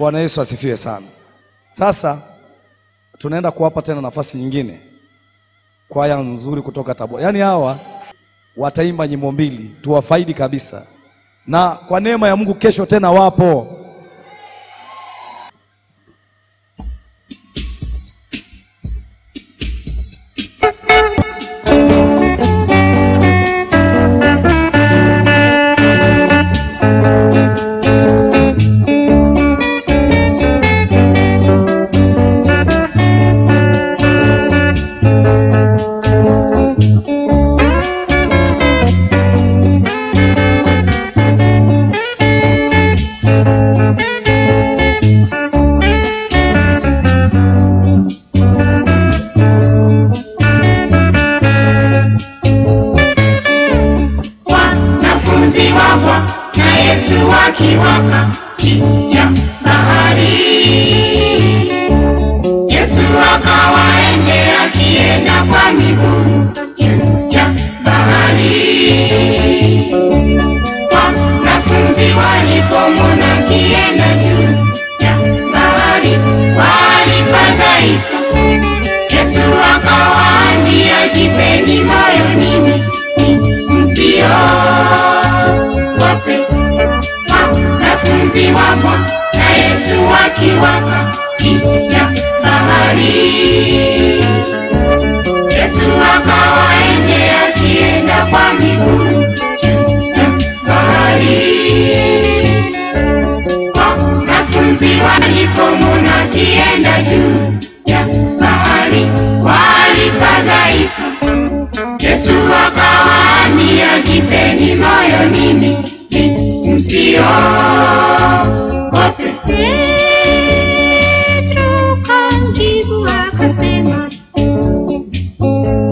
Bwana Yesu asifiwe sana. Sasa tunaenda kuwapa tena nafasi nyingine. Kwaya nzuri kutoka Tabora. Yaani hawa wataimba nyimbo mbili, tuwafaidi kabisa. Na kwa neema ya Mungu kesho tena wapo.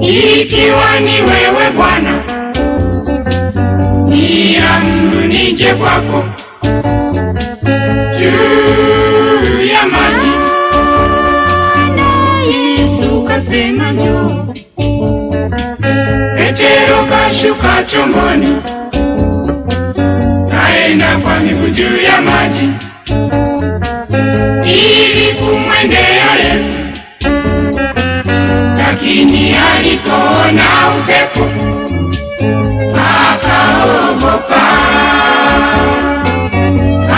Ikiwa ni wewe Bwana, niamuru nije kwako juu ya maji. Na Yesu kasema njoo. Petero kashuka chomboni, kaenda kwa miguu juu ya maji ili kumwendea Yesu. Lakini alipoona upepo akaogopa,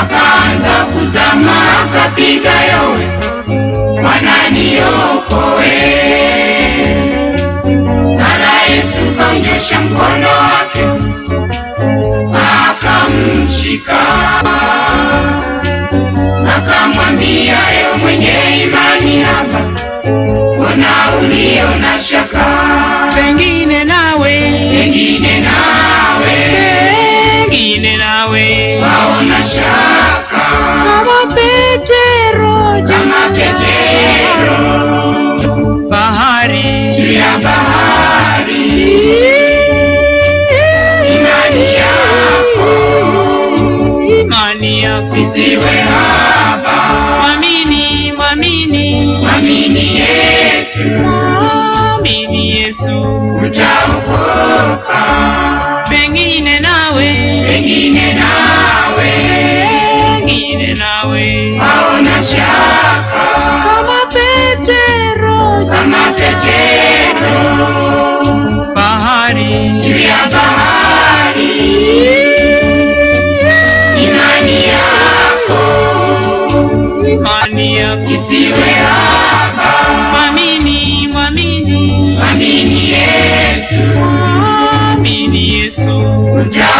akaanza kuzama, akapiga yowe, Bwana niokoe. Mara Yesu kaunyoosha mkono wake akamshika, akamwambia, ewe mwenye imani haba, mbona uliona shaka? Pengine nawe, pengine nawe, pengine nawe waona shaka kama Petero, kama Petero bahari, juu ya bahari. Imani yako, imani yako isiwe haba. Mwamini, mwamini, mwamini Yesu, mwamini Yesu, utaokoka. Pengine nawe, pengine nawe, pengine nawe waona shaka kama Petero, kama Petero bahari, juu ya bahari. Imani yako, imani yako isiwe haba. Mwamini, mwamini, mwamini Yesu, mwamini Yesu, utaokoka.